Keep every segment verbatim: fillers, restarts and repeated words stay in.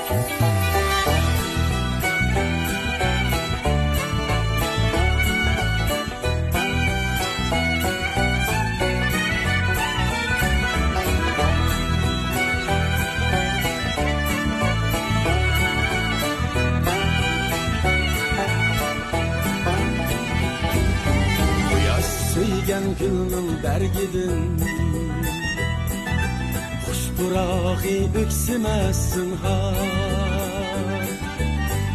قۇياش سۆيگەن گۈلنىڭ بەرگىدىن، خۇش پۇراقى ئۆكسىمەس زىنھار.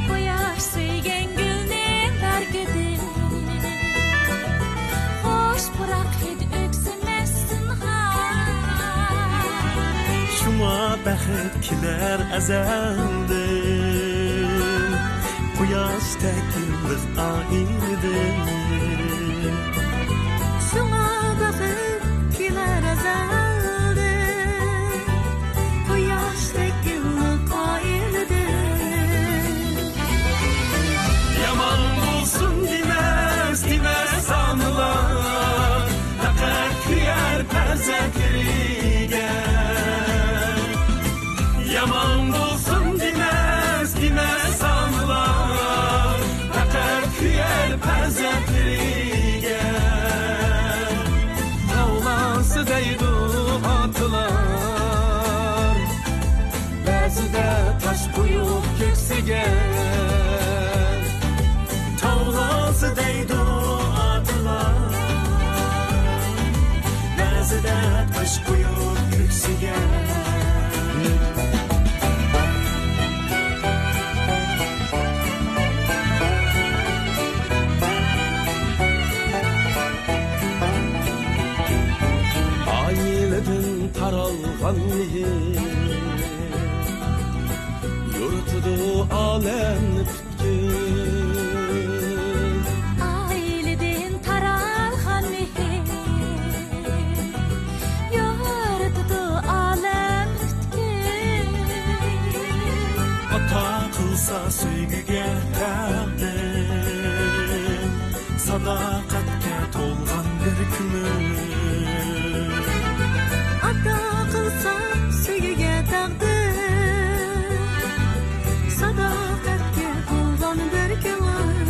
قۇياش سۆيگەن گۈلنىڭ بەرگىدىن، خۇش پۇراق ھىدى ئۆكسىمەس زىنھار. شۇڭا بەخت كېلەر ئەزەلدىن، قۇياشتەك يىللىق ئائىلىدىن. شۇڭا بەخت كېلەر ئەزەلدىن، قۇياشتەك يىللىق ئائىلىدىن. يامان بولسۇن دېمەس، دېمەس ئانىلار، پەقەت كۆيەر پەرزەنتلىرىگە. يامان بولسۇن دېمەس، دېمەس ئانىلار، پەقەت كۆيەر پەرزەنتلىرىگە. تاۋلانسا دەيدۇ ئاتىلار، بەزىدە تاش قويۇپ كۆكسىگە. تاۋلانسا دەيدۇ ئاتىلار، بەزىدە تاش قويۇپ كۆكسىگە. ئائىلىدىن تارالغان مېھىر، يورۇتىدۇ ئالەمنى پۈتكۈل. ئائىلىدىن تارالغان مېھىر، يورۇتىدۇ ئالەمنى پۈتكۈل. ئاتا قىلسا سۆيگۈگە تەقدىر، ساداقەتكە تولغان بىر كۆڭۈل. ئاتا قىلسا سۆيگۈگە تەقدىر، ساداقەتكە تولغان بىر كۆڭۈل.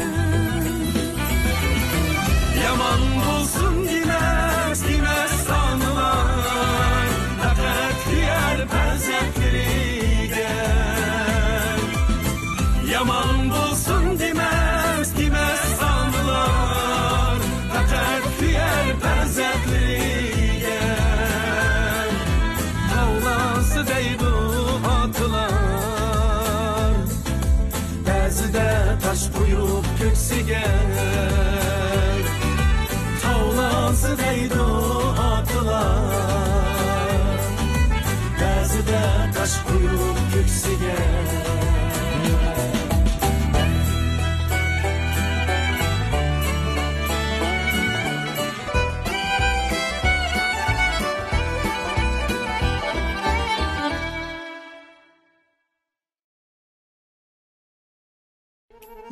يامان بولسۇن دېمەس، دېمەس ئانىلار، پەقەت كۆيەر پەرزەنتلىرىگە. يامان بولسۇن دېمەس، دېمەس ئانىلار، پەقەت كۆيەر پەرزەنتلىرىگە. تاۋلانسا دەيدۇ ئاتىلار، بەزىدە تاش قويۇپ كۆكسىگە. تاۋلانسا دەيدۇ ئاتىلار، بەزىدە تاش قويۇپ كۆكسىگە.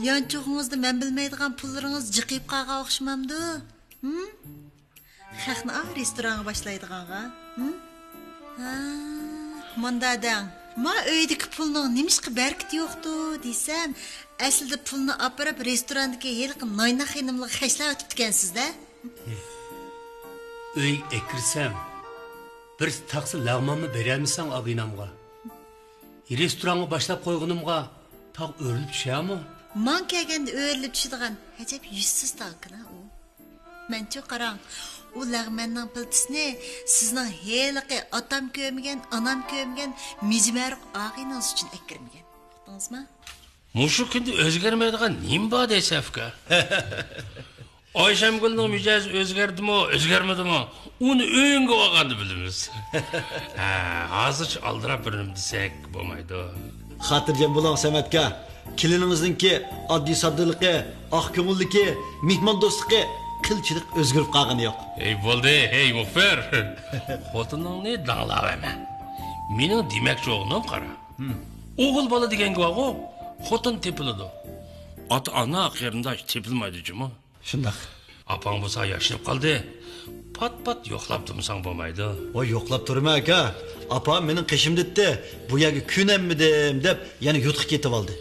يانچۇقىڭىزدا مەن بىلمەيدىغان پۇللىرىڭىز جىقىيىپ قالغان ئوخشىمامدۇ؟ ھىم؟ خەقنى ئا رېستورانغا باشلايدىغانغا؟ ھىم؟ ھا، مۇندا دەڭ. ما ئۆيدىكى پۇلنىڭ نېمىشقا بەرىكىتى يوقتۇ دېسەم، ئەسلىدە پۇلنى ئاپىرىپ رېستوراندىكى ھېلىقى ناينا خېنىملارغا خەجلەۋېتىپتىكەنسىز-دە. ئۆيگە ئەكىرسەم، بىر تاقسا لەغمەنمۇ بېرەلمىسەڭ ئابىنامغا. رېستورانغا باشلاپ قويغىنىمغا تاغ ئۆرۈلۈپ چۈشەرمۇ؟ ماڭا كەلگەندە ئۆرۈلۈپ چۈشىدىغان ئەجەب يۈزسىز تاغكىنا ئۇ. مەنچۇ قاراڭ، ئۇ لەغمەننىڭ پىلتىسىنى سىزنىڭ ھېلىقى ئاتام كۆرمىگەن، ئانام كۆرمىگەن مىجمەرۇق ئاغىنىڭىز ئۈچۈن ئەكىرمىگەن. ئۇقتىڭىزمۇ؟ مۇشۇ كۈندە ئۆزگەرمەيدىغان نېمە بار دەيسەن، ئۇكا؟ ئايشەمگۈلنىڭ مىجەزى ئۆزگەردىمۇ، ئۆزگەرمىدىمۇ، ئۇنى ئۆيۈڭگە بارغاندا بىلىمىز. ھە، ھازىرچە ئالدىراپ بىر نېمە دېسەك بولمايدۇ. خاتىرجەم بولۇڭ، سەمەتكا. كېلىنىڭىزنىڭكى ئاددىي-ساددىلىقى، ئاق كۆڭۈللۈكى، مېھماندوستلۇقى قىلچىلىك ئۆزگىرىپ قالغىنى يوق. ھەي، بولدى، ھەي، مۇخبىر. خوتۇنۇڭنى داڭلاۋەرمە. مېنىڭ دېمەكچى بولغىنىم قارا. ھىم. ئوغۇل بالا دېگەنگە بارغۇ، خوتۇن تېپىلىدۇ. ئاتا-ئانا، قېرىنداش تېپىلمايدۇ جۇمۇ. شۇنداق. ئاپاڭ بولسا ياشىنىپ قالدى. پات-پات يوقلاپ تۇرمىساڭ بولمايدۇ. ۋاي، يوقلاپ تۇرىمەن، ئاكا. ئاپام مېنىڭ قېشىمدا ئىدى. بۇ يەرگە كۆنەلمىدىم دەپ، يەنە يۇرتقا كېتىۋالدى.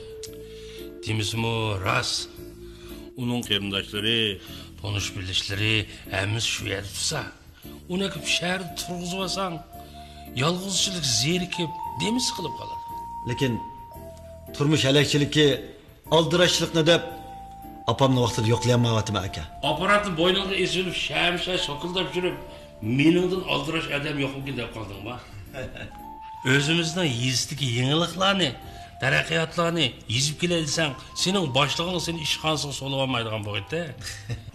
دېمىسىمۇ راست. ئۇنىڭ قېرىنداشلىرى، تونۇش-بىلىشلىرى ھەممىسى شۇ يەردە تۇرسا، ئۇنى ئەكىپ شەھەردە تۇرغۇزۇۋالساڭ، يالغۇزچىلىق زېرىكىپ، دېمى سىقىلىپ قالىدۇ. لېكىن تۇرمۇش ھەلەكچىلىكى، ئالدىراشچىلىقنى دەپ، ئاپامنى ۋاقتىدا يوقلىيالمايۋاتىمەن، ئاكا. ئاپپاراتنى بوينۇڭغا ئېسىۋېلىپ، شەمشە سوكۇلداپ يۈرۈپ، مېنىڭدىن ئالدىراش ئادەم يوقمىكىن دەپ قالدىڭما؟ ئۆزىمىزنىڭ يېزىسىدىكى يېڭىلىقلارنى، تەرەققىياتلارنى يېزىپ كېلەي دېسەڭ، سېنىڭ باشلىقىڭ سېنى ئىشخانىسىغا سولىۋالمايدىغان بولغىيتتى.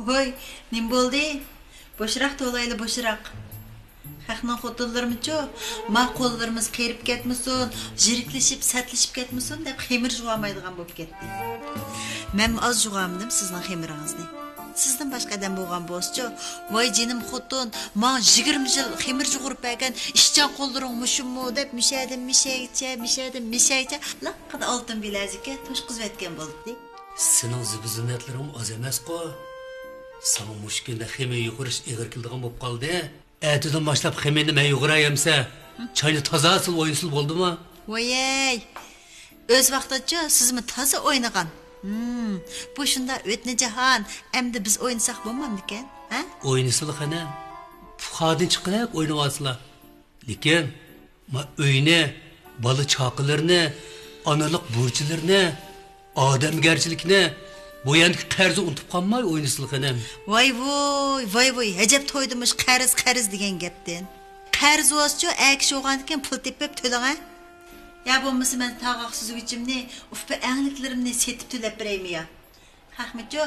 ۋوي، نېمە بولدى؟ بوشراق تولايلى، بوشراق. خەقنىڭ خوتۇنلىرىمۇچۇ، ما قوللىرىمىز قېرىپ كەتمىسۇن، يىرىكلىشىپ، سەتلىشىپ كەتمىسۇن دەپ خېمىر جۇغالمايدىغان بولۇپ كەتتى. مەنمۇ ئاز جۇغامىدىم سىزنىڭ خېمىرىڭىزنى. سىزدىن باشقا ئادەم بولغان بولسىچۇ، ۋاي جېنىم خوتۇن، ماڭا يىگىرمە يىل خېمىر جۇغۇرۇپ بەرگەن ئىشچان قوللىرىڭ مۇشۇمۇ دەپ مىشەدىن مىشەگىچە، مىشەدىن مىشەگىچە، لىققىدە ئالتۇن بىلەزۈككە توشقۇزۇۋەتكەن بولدى. سېنىڭ زىبۇ-زىننەتلىرىڭمۇ ئاز ئەمەسقۇ. ساڭا مۇشۇ كۈندە خېمىر يۇغۇرۇش ئېغىر كېلىدىغان بوپ قالدى. ئەتىدىن باشلاپ خېمىرنى مەن يۇغۇراي ئەمسە. چاينى تازا سىل ئوينىسىلا بولدىمۇ؟ ۋايەي! ئۆز ۋاقتىدىچۇ سىزمۇ تازا ئوينىغان. ھىم، بۇ شۇنداق ئۆتنە جاھان، ئەمدى بىز ئوينىساق بولمامدىكەن، ھە؟ ئوينىسىلا قېنى. پۇخادىن چىققىنەك ئوينىۋالسىلا. لېكىن، ما ئۆينى، بالا-چاقىلىرىنى، ئانىلىق بۇرچلىرىنى، ئادەمگەرچىلىكنى، بۇ يەردىكى قەرزنى ئۇنتۇپ قالماي ئوينىسىلا قېنىم. ۋاي ۋوي، ۋاي ۋوي، ئەجەب تويدىمۇش قەرز، قەرز دېگەن گەپتىن. قەرز بولسىچۇ، ئەر كىشى بولغاندىكىن پۇل تېپىپ تۆلەڭە. يا بولمىسا مەن تاغاق سۈزگۈچۈمنى، ئۇپا ئەڭلىكلىرىمنى سېتىپ تۆلەپ بېرەيمۇ يا؟ خەقمىچۇ،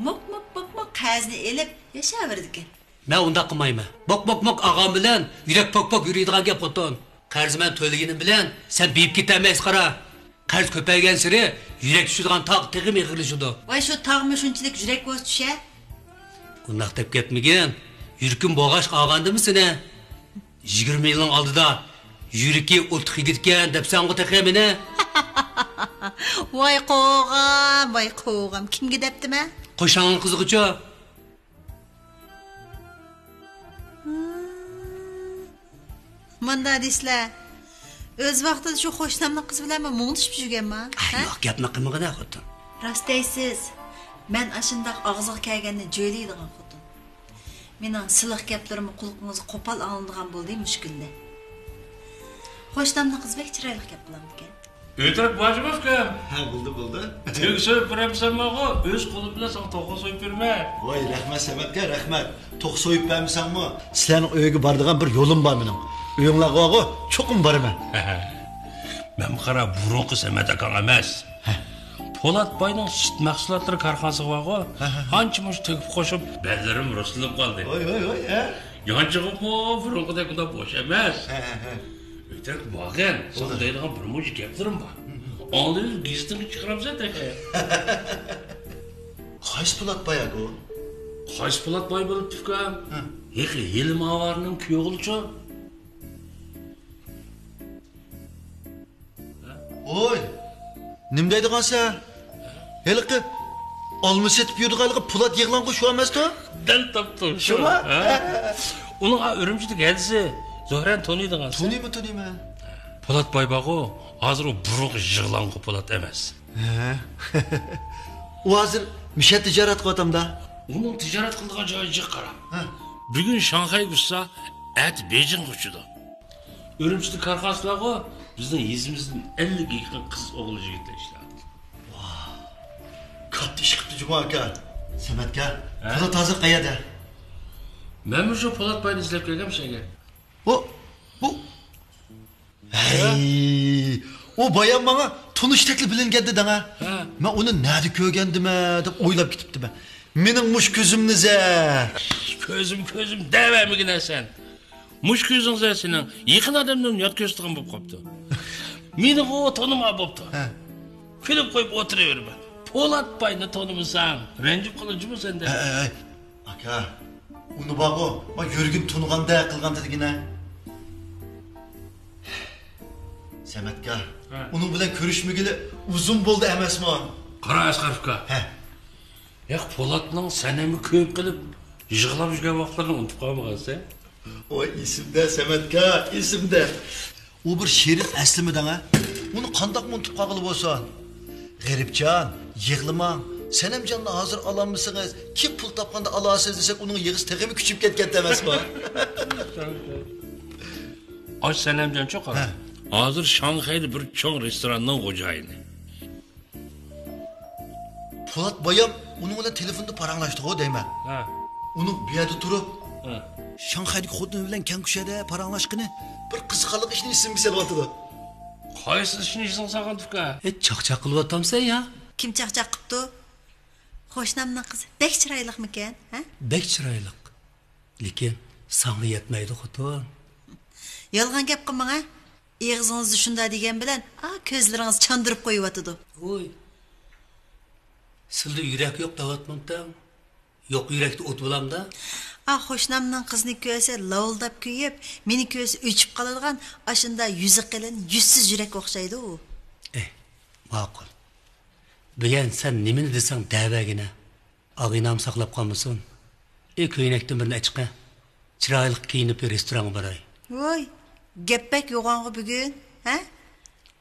موك، موك، موك، موك قەرزنى ئېلىپ ياشاۋېرىدىكەن. مەن ئۇنداق قىلمايمەن. بوك، بوك، بوك ئاغام بىلەن يۈرەك پوك، پوك يۈرىدىغان گەپ خوتۇن. قەرز مەن تۆلىگىنىم بىلەن سەن بېيىپ كېتەلمەيسىز قارا. قەرز كۆپەيگەنسېرى يۈرەك چۈشىدىغان تاغ تېخىمۇ ئېغىرلىشىدۇ. ۋاي، شۇ تاغمۇ شۇنچىلىك يۈرەك بولسا چۈشە؟ ئۇنداق دەپ گەپمىگىن. يۈرىكىم بوغاش ئاغاندىمۇ سېنى؟ يىگىرمە يىلنىڭ ئالدىدا يۈرىكى ئوتلۇق يىگىتكەن دەپسەنغۇ تېخى مېنى. ۋاي قوغام، ۋاي قوغام، كىمگە دەپتىمەن؟ قوشناڭنىڭ قىزىغىچۇ. مۇنداق دېسىلە، ئۆز ۋاقتىدا شۇ قوشنامنىڭ قىزى بىلەن مۇڭدىشىپ يۈرگەنما؟ ھە؟ يوق گەپنى قىلمىغىنە خوتۇن. راست دەيسىز، مەن ئاشۇنداق ئاغزىغا كەلگەننى جۆيلەيدىغان خوتۇن. مېنىڭ سىلىق گەپلىرىممۇ قۇلىقىڭىزغا قوپال ئاڭلىنىدىغان بولدى مۇشۇ كۈندە. قوشنامنىڭ قىزى بەك چىرايلىق گەپ قىلامدىكەن. ئۆترەك باجىموف ئۇكام. ھە، بولدى، بولدى. تۆگە سويۇپ بېرەمسەن ماڭا؟ ئۆز قولۇم بىلەن ساڭا توخۇ سويۇپ بېرىمەن. ۋاي، رەھمەت سەمەتكە، رەھمەت. توخۇ سويۇپ بەرمىسەڭمۇ، سىلەرنىڭ ئۆيىگە بارىدىغان بىر يولۇم بار مېنىڭ. ئۆيۈڭلارغا بارغۇ، چوقۇم بارىمەن. مەن قارا، بۇرۇنقى سەمەت ئاكاڭ ئەمەس. ھە. پولات باينىڭ سۈت مەھسۇلاتلىرى كارخانىسىغا بارغۇ. ھە، ھە، ھە. ئانچە-مۇنچە تۆكۈپ قوشۇپ، بەدىنىم رۇسلىنىپ قالدى. ۋاي، ۋاي، ۋاي، ھە. يانچۇقۇممۇ بۇرۇنقىدەك ئۇنداق بوش ئەمەس. ھە، ھە، ھە. ئۆترەك بارغىن، ساڭا دەيدىغان بىر مۇنچە گەپلىرىم بار. ھە، ھە. ئاڭلىۋېلىپ گېزىتىڭگە چىقىرامسەن تېخى. قايسى پولات باي ئاكا ئۇ؟ قايسى پولات باي بولۇپتۇ ئۇكام؟ ھە. ھېلىقى ھېلىم ئاۋارىنىڭ كۈيئوغلىچۇ. ۋوي، نېمە دەيدىغانسەن؟ ھېلىقى ئالما سېتىپ يۈرىدىغان ھېلىقى پولات يىغلاڭغۇ شۇ ئەمەستۇ؟ دەل تاپتىڭ، شۇ. شۇما؟ ھە. ئۇنىڭ ئا ئۈرۈمچىدىكى ھەدىسى زۆھرەنى تونۇيدىغانسەن. تونۇيمەن، تونۇيمەن. پولات باي بارغۇ، ھازىر ئۇ بۇرۇنقى يىغلاڭغۇ پولات ئەمەس. ھە. ئۇ ھازىر مىشەدە تىجارەت قىلىۋاتامدا. ئۇنىڭ تىجارەت قىلىدىغان جايى جىق قارا. ھە. بۈگۈن شاڭخەيگە ئۇچسا، ئەتە بېيجىڭغا ئۇچىدۇ. ئۈرۈمچىدە كارخانىسى بارغۇ، بىزنىڭ يېزىمىزدىن ئەللىككە يېقىن قىز ئوغۇل يىگىتلەر ئىشلەۋاتىدۇ. ۋاھ، كاتتا ئىش قىپتۇ جۇمۇ ئاكا. سەمەتكە، ھە؟ پولات ھازىر قەيەردە؟ مەنمۇ شۇ پولات باينى ئىزدەپ كەلگەن شەھەرگە. ئۇ، بۇ، ھەي، ئۇ بايام ماڭا تونۇشتەكلا بىلىنگەندى دەڭە. ھە. مەن ئۇنى نەدە كۆرگەندىمەن دەپ ئويلاپ كېتىپتىمەن. مېنىڭ مۇشۇ كۆزۈمنى زە. كۆزۈم، كۆزۈم دەۋەرمىگىنە سەن. مۇشۇ كۆزۈڭ زە سېنىڭ يېقىن ئادەمدىن يات كۆرسىتىدىغان بولۇپ قاپتۇ. مېنىغۇ تونۇمىغان بوپتۇ. ھە. كۈلۈپ قويۇپ ئولتۇرۇۋېرىمەن. پولات باينى تونۇمىساڭ، رەنجىپ قالىدۇ جۇمۇ سەندە. ھەي، ھەي، ھەي. ئاكا، ئۇنى بارغۇ، ما يۈرىكىم تونۇغاندەك قىلغانتىدىگىنە. سەمەتكا، ھە. ئۇنىڭ بىلەن كۆرۈشمىگىلى ئۇزۇن بولدى ئەمەسمۇ؟ قارا ئەسقەر ئۇكا. ھە. ياق، پولاتنىڭ سەنەمگە كۆيۈپ قېلىپ يىغلاپ يۈرگەن ۋاقىتلىرىنى ئۇنتۇپ قالمىغانسەن؟ ۋاي، ئېسىمدە، سەمەتكا، ئېسىمدە. ئۇ بىر شېرىن ئەسلىمىدىڭ ھە؟ ئۇنى قانداقمۇ ئۇنتۇپ قالغىلى بولسۇن؟ غېرىبجان، يىغلىماڭ. سەنەمجاننى ھازىر ئالالمىسىڭىز، كېيىن پۇل تاپقاندا ئالارسىز دېسەك، ئۇنىڭ يىغىسى تېخىمۇ كۈچىيىپ كەتكەنتى ئەمەسمۇ؟ ئاش سەنەمجانچۇ قارا. ھە. ھازىر شاڭخەيدە بىر چوڭ رېستوراننىڭ خوجايىنى. پولات بايام ئۇنىڭ بىلەن تېلېفوندا پاراڭلاشتىغۇ دەيمەن. ھە. ئۇنىڭ بۇ يەردە تۇرۇپ، ھە، شاڭخەيدىكى خوتۇنى بىلەن كەڭكۈشەدە پاراڭلاشقىنى بىر قىزىقارلىق ئىشنى ئېسىمگە سېلىۋاتىدۇ. قايسى ئىشنى ئېسىڭ سالغان، ئۇكا؟ ھېي، چاقچاق قىلىۋاتامسەن يا؟ كىم چاقچاق قىپتۇ؟ قوشنامنىڭ قىزى بەك چىرايلىقمىكەن، ھە؟ بەك چىرايلىق. لېكىن ساڭا يەتمەيدۇ، خوتۇن. يالغان گەپ قىلماڭ ھە. ئېغىزىڭىزدا شۇنداق دېگەن بىلەن، ئا، كۆزلىرىڭىز چاندۇرۇپ قويۇۋاتىدۇ. ۋوي. سىلدە يۈرەك يوق دەۋاتمامتىڭ؟ يوق يۈرەكتە ئوت بولامدا؟ ئا، قوشنامنىڭ قىزىنى كۆرسە لاۋۇلداپ كۆيۈپ، مېنى كۆرسە ئۆچۈپ قالىدىغان ئاشۇنداق يۈزى قېلىن، يۈزسىز يۈرەك ئوخشايدۇ ئۇ. ئېھ، ماقۇل. بۈگۈن سەن نېمىنى دېسەڭ دەۋەرگىنە. ئاغىنام ساقلاپ قالمىسۇن. ئى، كۆينەكتىن بىرنى ئەچىقە. چىرايلىق كىيىنىپ رېستورانغا باراي. ۋوي، گەپ بەك يوغانغۇ بۈگۈن، ھە؟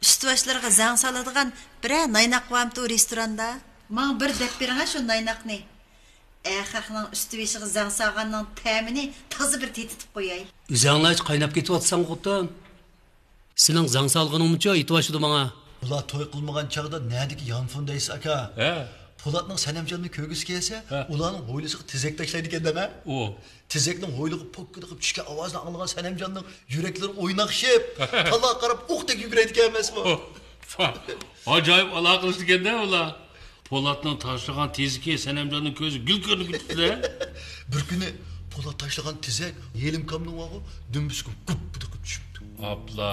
ئۈستىۋاشلىرىغا زەڭ سالىدىغان بىرەر نايناق بارمىتۇ رېستوراندا؟ ماڭا بىر دەپ بېرىڭە شۇ نايناقنى. ئەخەقنىڭ ئۈستىۋېشىغا زەڭ سالغاننىڭ تەمىنى تازا بىر تېتىتىپ قوياي. ئۆزۈڭلا قايناپ كېتىۋاتىسەن خوتۇن. سېنىڭ زەڭ سالغىنىڭمۇچۇ يېتىۋاشىدۇ ماڭا. ئۇلار توي قىلمىغان چاغدا نەدىكى يانفون دەيسىز، ئاكا؟ ھە. پولاتنىڭ سەنەمجاننى كۆرگۈسى كەلسە، ھە، ئۇلارنىڭ ھويلىسىغا تېزەك تاشلايدىكەن دەڭە. ئۇ. تېزەكنىڭ ھويلىغا پوككىدە قىلىپ چۈشكەن ئاۋازنى ئاڭلىغان سەنەمجاننىڭ يۈرەكلىرى ئويناقشىپ، تالا قاراپ ئوقتەك يۈگۈرەيدىكەن ئەمەسمۇ؟ ئاجايىپ ئالاقىلىشىدىكەن-دە ئۇلار. پولاتنىڭ تاشلىغان تېزىكى سەنەمجاننىڭ كۆزىگە گۈل كۆرۈنۈپ كېتىپتۇ-دە. بىر كۈنى پولات تاشلىغان تېزەك ھېلىمكامنىڭ ۋاغۇ دۈمبىسىگە گۈپپىدە قىلىپ چۈشۈپتۇ. ئاپلا.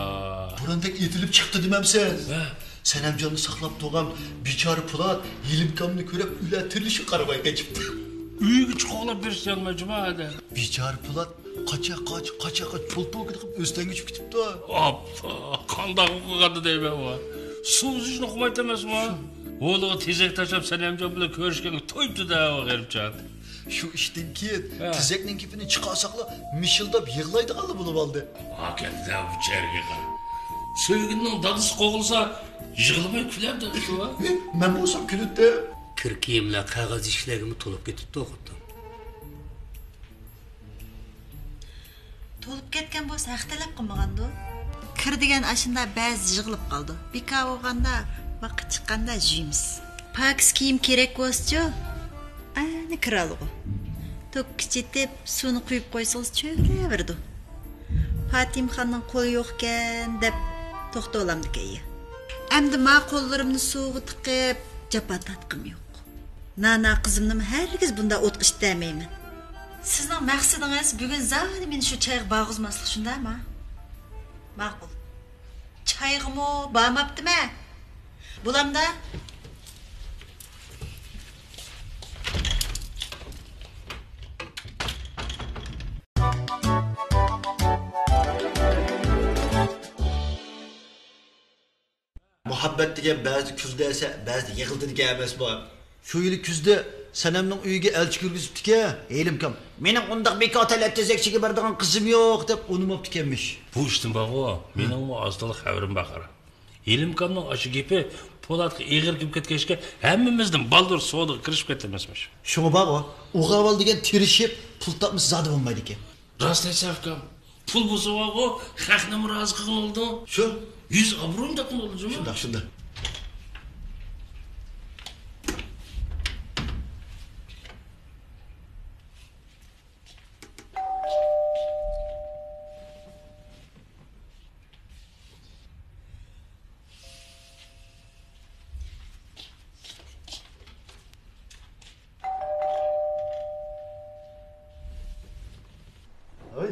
بوران بەك ئېتىلىپ چىقتى دېمەمسىز؟ ھە. سەنەمجاننى ساقلاپ تۇرغان بىچارە پولات ھېلىمكامنى كۆرۈپ ئۆلە تىرىلىشىگە قارىماي قېچىپتۇ. ئۆيگە چىقىۋالاپ بېرىشى يالمايدۇ جۇما ھەدە. بىچارە پولات قاچا قاچ، قاچا قاچ، پول پوكىدى قىلىپ ئۆستەڭگە چۈشۈپ كېتىپتۇ. ئاپا، قانداق ئوقۇغاندا دەيمەن ئۇ. سۇ ئۈزۈشنى ئوقۇمايتتى ئەمەسمۇ؟ ھويلىغا تېزەك تاشلاپ سەنەمجان بىلەن كۆرۈشكەنگە تويۇپتۇ-دە ئۇ غېرىبجان. شۇ ئىشتىن كېيىن، ھە، تېزەكنىڭ گېپىنى چىقارساقلا مىشىلداپ يىغلايدىغانلا بولۇۋالدى. ئاكەلدى بۇ چەرگىگە. سۆيگۈننىڭ دادىسى قوغلىسا يىغلىماي كۈلەمدۇ شۇ؟ مەن بولسام كۈلۈتتۈم. كىر كىيىملەر، قەغەز ئىشىكلەرگىمۇ تولۇپ كېتىپتۇ خوتۇن. تولۇپ كەتكەن بولسا ھەق تەلەپ قىلمىغاندۇ؟ كىر دېگەن ئاشۇنداق بەزىدە يىغىلىپ قالىدۇ. بىكار بولغاندا، ۋاقىت چىققاندا جۇيىمىز. پاكىز كىيىم كېرەك بولسىچۇ؟ ئەنە كىرالىغۇ. توككا چېتىپ، سۇنى قۇيۇپ قويسىڭىز چۆكۈلەۋېرىدۇ. پاتىمخاننىڭ قولى يوقكەن دەپ توختىۋالامدىكەن يا. ئەمدى ما قوللىرىمنى سۇغا تىقىپ، جاپا تارتقۇم يوق. نانا قىزىمنىمۇ ھەرگىز بۇنداق ئوتقا ئىتتەرمەيمەن. سىزنىڭ مەقسىتىڭىز بۈگۈن زادى مېنى شۇ چايغا بارغۇزماسلىق، شۇنداقمۇ؟ ماقۇل. چايغىمۇ بارماپتىمەن. بولامدا؟ مۇھەببەت دېگەن بەزىدە كۈلدۈرسە، بەزىدە يىغلىتىدىكەن ئەمەسمۇ؟ شۇ يىلى كۈزدە سەنەمنىڭ ئۆيىگە ئەلچى كىرگۈزۈپتىكەن ھېلىمكام. مېنىڭ ئۇنداق بىكار تەلەت تېزەكچىگە بارىدىغان قىزىم يوق دەپ ئۇنىماپتىكەنمىش. بۇ ئىشتىن بارغۇ، مېنىڭمۇ ئاز تولا خەۋىرىم بار قارا. ھېلىمكامنىڭ ئاشۇ گېپى پولاتقا ئېغىر كېلىپ كەتكەچكە، ھەممىمىزدىن بالدۇر سودىغا كىرىشىپ كەتتى ئەمەسمۇ؟ شۇڭا بارغۇ، ئوغۇل دېگەن تىرىشىپ پۇل تاپمىسا زادى بولمايدىكەن. راست ئېيتسا ئۇكام، پۇل بولسا بارغۇ، خەقنىمۇ رازى قىلغىلى بولىدۇ. شۇ. يۈز ئابرۇيمۇ تاپقىلى بولىدۇ جۇمۇ. شۇنداق، شۇنداق. ۋوي.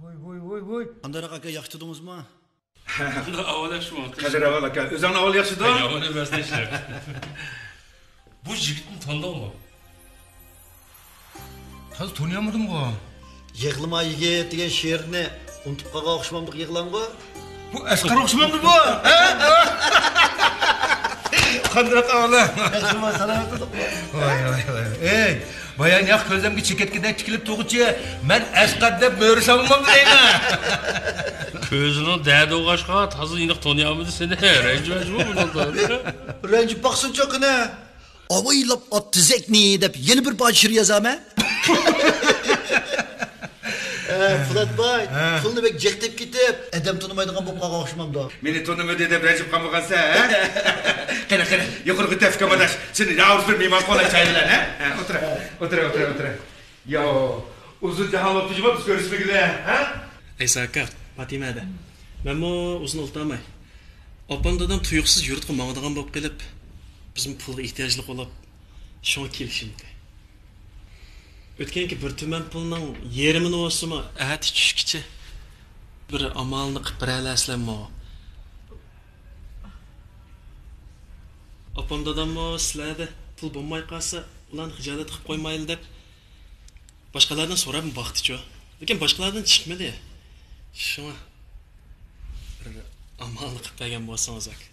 ۋوي، ۋوي، ۋوي، ۋوي. قانداق ئاكا، ياخشى تۇردىڭىزمۇ؟ ئاۋۋال ياخشىمۇ؟ قەدىر ئاۋۋال ئاكا، ئۆزۈڭنى ئاۋۋال ياخشى تۇر. يامان ئەمەس ئىشلەپ. بۇ يىگىتنى تونۇدۇڭمۇ؟ تازا تونۇيالمىدىمغۇ. يىغلىما يىگىت دېگەن شېئىرنى ئۇنتۇپ قالغان ئوخشىمامدۇق يىغلاڭغۇ؟ بۇ ئەسقەر ئوخشىمامدۇ بۇ؟ ھە؟ قانداق ئاڭلا؟ ياخشىمۇ، سالامەت تۇردۇڭمۇ؟ ۋاي، ۋاي، ۋاي. ئەي، بايا ياق كۆزلەمگە چېكەتكىدەك تىكىلىپ تۇرغۇچى، مەن ئەسقەت دەپ مۆرە سالمامدۇ دەيمەن. كۆزىنىڭ دەردى بولغاچقا تازا ئېنىق تونۇيالمىدى سېنى. رەنجىمەجمۇ بۇنىڭدىن. رەنجىپ باقسۇنچۇ قېنى. ئاۋايلاپ ئات تېزەكنى دەپ يەنە بىر پارچە شېئىر يازامەن. ئە، پولات باي، ھە. پۇلنى بەك جىق دەپ كېتىپ، ئادەم تونۇمايدىغان بولۇپ قالغان ئوخشىمامدۇ؟ مېنى تونۇمىدى دەپ رەنجىپ قالمىغانسەن، ھە؟ قېنى، قېنى، يۇقىرىقى تەپكە ماداش، سېنى راۋۇرۇس بىر مېھمان قولاي چايلىلار، ھە؟ ھە، ئولتۇر، ئولتۇر، ئولتۇر، ئولتۇر. ياۋ، ئۇزۇن جاھان بوپتۇ جۇما بىز كۆرۈشمىگىلى، ھە؟ ئەيسا ئاكا، پاتىمە ھەدە. مەنمۇ ئۇزۇن ئولتۇرماي. ئاپام دادام تۇيۇقسىز يۇرتقا ماڭىدىغان بولۇپ قېلىپ، بىزمۇ پۇلغا ئېھتىياجلىق بولۇپ، شۇڭا كېلىشىمدى. ئۆتكەنكى بىر تۈمەن پۇلنىڭ يېرىمىنى بولسىمۇ ئەتە چۈشكىچە بىر ئامالنى قىلىپ بېرەلەرسىلەرمۇ؟ ئاپام داداممۇ سىلەردە پۇل بولماي قالسا، ئۇلارنى خىجالەت قىلىپ قويمايلى دەپ باشقىلاردىن سوراپمۇ باقتىچۇ. لېكىن باشقىلاردىن چىقمىدى. شۇڭا بىر ئامالنى قىلىپ بەرگەن بولسىڭىز ئاكا.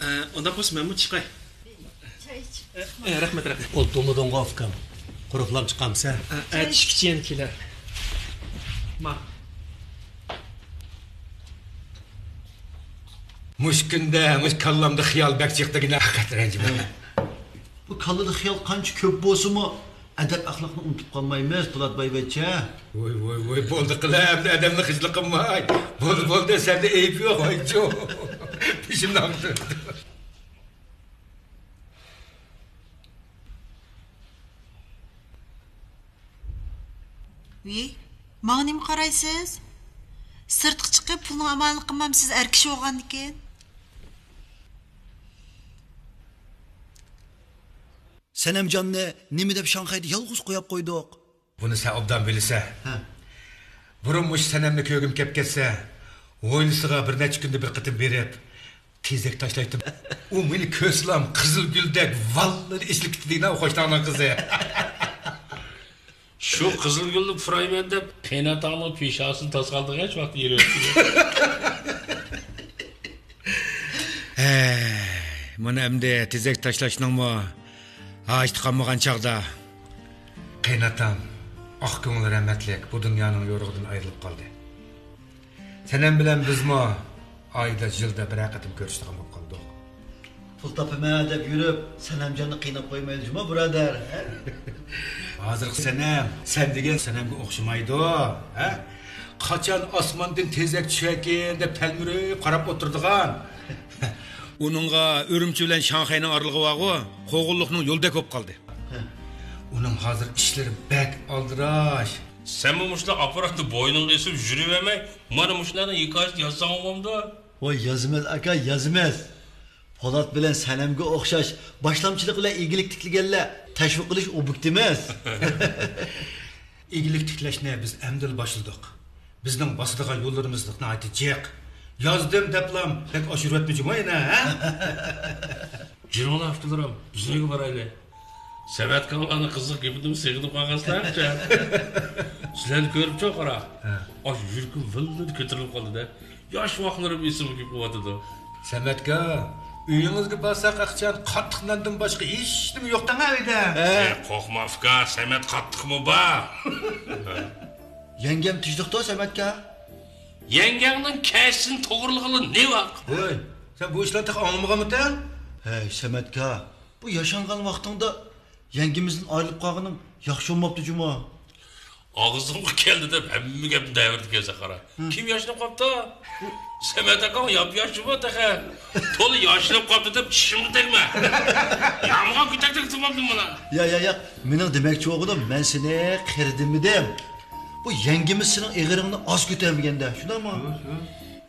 ئە، ئۇنداق بولسا مەنمۇ چىقاي. چاي ئىچىپ ئە، ئە، رەھمەت، رەھمەت. ئولتۇرمىدىڭغۇ ئۇكام. قۇرۇقلاپ چىقامسەن؟ ئە، ئە، چىقىچە يەنە كېلەر. ما. مۇشۇ كۈندە مۇشۇ كاللامدا خىيال بەك جىقتىكىنە، ھەقىقەت رەنجىمەن. بۇ كاللىدا خىيال قانچە كۆپ بولسىمۇ، ئەدەپ-ئەخلاقنى ئۇنتۇپ قالمايمىز، پولات بايۋەچچە. ۋوي، ۋوي، ۋوي، بولدى قىلە، ئەمدى ئادەمنى خىجىل قىلماي. بولدى، بولدى، سەندە ئەيىب يوق، ۋايچۇ. بېشىمنى ئاغرىتىۋەتتى. ۋىي، ماڭا نېمە قارايسىز؟ سىرتقا چىقىپ پۇلنىڭ ئامالىنى قىلمامسىز، ئەر كىشى بولغاندىكىن. سەنەمجاننى نېمە دەپ شاڭخەيدە يالغۇز قويۇپ قويدۇق؟ بۇنى سەن ئوبدان بىلىسەن. ھە. بۇرۇن مۇشۇ سەنەمنى كۆرگۈم كەپ كەتسە، ھويلىسىغا بىر نەچچە كۈندە بىر قېتىم بېرىپ، تېزەك تاشلايتتىم. ئۇ مېنى كۆرسىلام قىزىلگۈلدەك ۋاللىدە ئېچىلىپ كېتىدىكەن، ئۇ قوشناڭنىڭ قىزى. شۇ قىزىلگۈلنى پۇرايمەن دەپ، قېيىنئاتاڭنىڭ پېشانىسىنى تاسقالدىغاچ ۋاقتى يېرىۋەتتى. ھەي، مانا ئەمدى تېزەك تاشلاشنىڭمۇ ھاجىتى قالمىغان چاغدا. قېيىنئاتام، ئاق كۆڭۈل رەھمەتلىك بۇ دۇنيانىڭ يورۇقىدىن ئايرىلىپ قالدى. سەنەم بىلەن بىزمۇ ئايدا، يىلدا بىرەر قېتىم كۆرۈشىدىغان بولۇپ قالدۇق. پۇل تاپىمەن دەپ يۈرۈپ، سەنەمجاننى قىيناپ قويمايلى جۇمۇ، بۇرادەر، ھە؟ ھازىرقى سەنەم سەن دېگەن سەنەمگە ئوخشىمايدۇ، ھە؟ قاچان ئاسماندىن تېزەك چۈشەركىن دەپ تەلمۈرۈپ قاراپ ئولتۇرىدىغان. ئۇنىڭغا ئۈرۈمچى بىلەن شاڭخەينىڭ ئارىلىقى بارغۇ، قوغۇنلۇقنىڭ يولىدەك بولۇپ قالدى. ھە. ئۇنىڭ ھازىر ئىشلىرى بەك ئالدىراش. سەنمۇ مۇشۇنداق ئاپپاراتنى بوينۇڭغا ئېسىپ يۈرۈۋەرمەي، مانا مۇشۇنداق ھېكايىلەر يازساڭ بولمامدۇ؟ ۋاي، يازىمىز، ئاكا، يازىمىز. پولات بىلەن سەنەمگە ئوخشاش باشلامچىلىق بىلەن ئىگىلىك تىكلىگەنلەر تەشۋىق قىلىش ئوبيېكتىمىز. ئىگىلىك تىكلەشنى بىز ئەمدىلا باشلىدۇق. بىزنىڭ باسىدىغان يوللىرىمىز ناھايىتى جىق. يازدىم دەپلا بەك ئاشۇرۇۋەتمە جۇمۇ يەنە، ھە؟ جۈرۈڭلار ئۇكىلىرىم، بىزنىڭ ئۆيگە بارايلى. سەمەت ئاكاڭلارنىڭ قىزىق گېپىدىمۇ سېغىنىپ قالغانسىلەر ئەمىسە. سىلەرنى كۆرۈپچۇ قارا. ھە. ئاشۇ يۈرىكىم ۋىللىدە كۆتۈرۈلۈپ قالدى-دە. ياش ۋاقىتلىرىم ئېسىمگە كېلىپ قېلىۋاتىدۇ. سەمەتكا، ئۆيىڭىزگە بارساق ئاقچان قاتتىق ناندىن باشقا ھېچنېمە يوق دەڭە ئۆيدە. ھە. ئەي، قورقما ئۇكا، سەمەت قاتتىقمۇ بار. يەڭگەم تىنچلىقتا سەمەتكا. يەڭگەڭنىڭ كەشىنى توغرىلىغىلى نېۋاق؟ ۋوي، سەن بۇ ئىشلارنى تېخى ئاڭلىمىغانمىتىڭ؟ ھەي، سەمەتكا، بۇ ياشانغان ۋاقتىڭدا يەڭگىمىزدىن ئايرىلىپ قالغىنىڭ ياخشى بولماپتۇ جۇمۇ. ئاغزىڭغا كەلدى دەپ ھەممە گەپنى دەۋېرىدىكەنسەن قارا. ھە. كىم ياشىنىپ قاپتۇ؟ سەمەت ئاكاڭ ياپياش جۇمۇ تېخى. تولا ياشىنىپ قاپتۇ دەپ چىشىڭنى تەگمە. يانمىغان كۆتەكتەك تۇرمامدىم مانا. يا، يا، يا. مېنىڭ دېمەكچى بولغىنىم، مەن سېنى قېرىدىمىدىم. بۇ يەڭگىمىز سېنىڭ ئېغىرىڭنى ئاز كۆتەرمىگەندە، شۇنداقمۇ؟ ھە، ھە.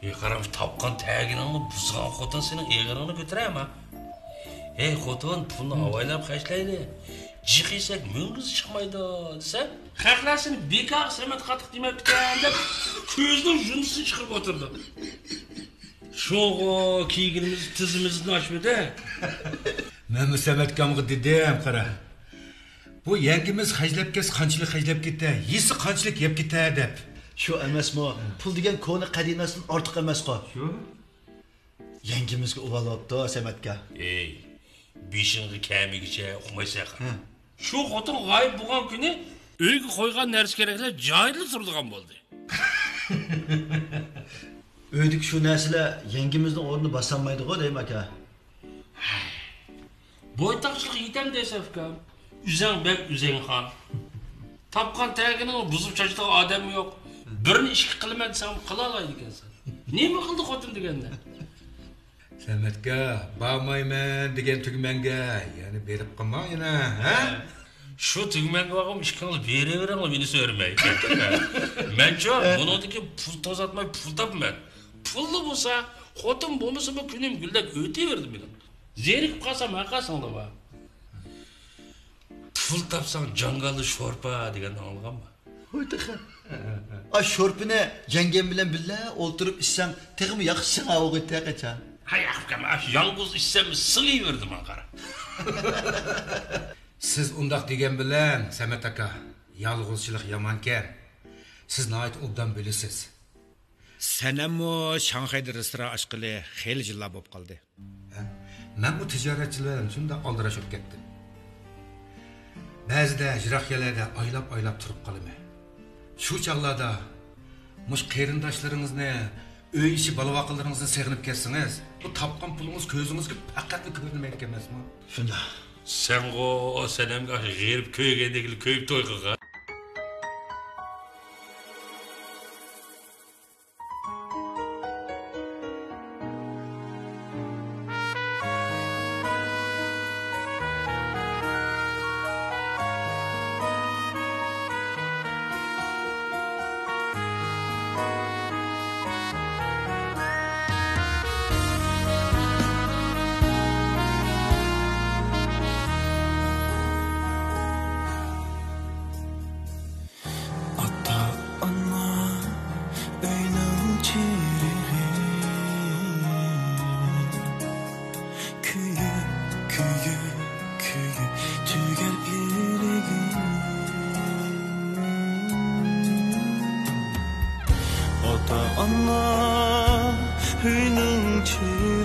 ئى، قاراڭ، تاپقان تەگىنىڭنى بۇزغان خوتۇن سېنىڭ ئېغىرىڭنى كۆتۈرەرمۇ؟ ھەي خوتۇن، پۇلنى ئاۋايلاپ خەجلەيلى. جىق يېسەك مۈڭگۈزى چىقمايدۇ دېسەم، خەقلەر سېنى بىكار سەمەت قاتتىق دېمەپتىكەن دەپ كۆزىنىڭ ژۇنىسىنى چىقىرىپ ئولتۇرىدۇ. شۇڭغۇ كىيگىنىمىز تىزىمىزدىن ئاشمىدى. مەنمۇ سەمەتكامغا دېدىم، قارا. بۇ يەڭگىمىز خەجلەپ كەتسە قانچىلىك خەجلەپ كېتە، يېسە قانچىلىك يەپ كېتە دەپ. شۇ ئەمەسمۇ؟ پۇل دېگەن كونا قەدىنەستىن ئارتۇق ئەمەسقۇ؟ شۇ. يەڭگىمىزگە ئۇۋالىۋاپتۇ سەمەتكە. ئەي، بېشىڭغا كەمىگىچە ئۇقمايسەن. ھە. شۇ خوتۇن غايىب بولغان كۈنى ئۆيگە قويغان نەرسە-كېرەكلەر جايىدا تۇرىدىغان بولدى. ئۆيدىكى شۇ نەرسىلەر يەڭگىمىزنىڭ ئورنىنى باسالمايدىغۇ دەيمەن ئاكا. بويتاقچىلىق يېتەم دەيسەن ئۇكام. ئۆزەڭ بەگ، ئۆزەڭ خان. تاپقان تەگىنىڭ بۇزۇپ چاچىدىغان ئادەممۇ يوق. بىرنى ئىككى قىلىمەن دېسەڭمۇ قىلالايدىكەنسەن. نېمە قىلدى خوتۇن دېگەندە؟ سەمەتكە، بارمايمەن دېگەن تۈگمەڭگە يەنە بېرىپ قالما يەنە، ھە؟ شۇ تۈگمەڭگە بارغان ئىككىڭلار بېرىۋېرىڭلار، مېنى سۆرىمەي. مەنچۇ، بۇنىڭدىكى پۇل توزاتماي پۇل تاپىمەن. پۇللا بولسا، خوتۇن بولمىسىمۇ كۈنۈم گۈلدەك ئۆتۈۋېرىدۇ مېنىڭ. زېرىكىپ قالسام ھەر قايسىڭلار بار. پۇل تاپساڭ جاڭگالدا شورپا دېگەننى ئاڭلىغانما؟ ھوي تېخى. ئا، شورپىنى يەڭگەم بىلەن بىللە ئولتۇرۇپ ئىچسەڭ تېخىمۇ ياخشى سىڭاۋىدۇ تېخىچە. ھەي ئۇكام، ئاشۇ يالغۇز ئىچسەممۇ سىڭىۋېرىدۇ ماڭا قارا. سىز ئۇنداق دېگەن بىلەن سەمەت ئاكا، يالغۇزچىلىق يامانكەن. سىز ناھايىتى ئوبدان بىلىسىز. سەنەممۇ شاڭخەيدە رېستوران ئاچقىلى خېلى يىللار بولۇپ قالدى. ھە؟ مەنمۇ تىجارەتچىلەر بىلەن شۇنداق ئالدىراش بولۇپ كەتتىم. بەزىدە يىراق يەرلەردە ئايلاپ-ئايلاپ تۇرۇپ قالىمەن. شۇ چاغلاردا مۇشۇ قېرىنداشلىرىڭىزنى، ئۆي ئىچى بالا-ۋاقىلىرىڭىزنى سېغىنىپ كەتسىڭىز، بۇ تاپقان پۇلىڭىز كۆزىڭىزگە پەقەتلا كۆرۈنمەيدىكەن ئەمەسمۇ؟ شۇنداق. سەنغۇ سەنەمگە ئاشۇ غېرىب كۆيگەندەكلا كۆيۈپ توي قىلغان. ئاتا-ئانا ئۆينىڭ چىرىغى، كۆيۈپ، كۆيۈپ، كۆيۈپ تۈگەر ئىلىگى. ئاتا-ئانا ئۆينىڭ چىرىغى.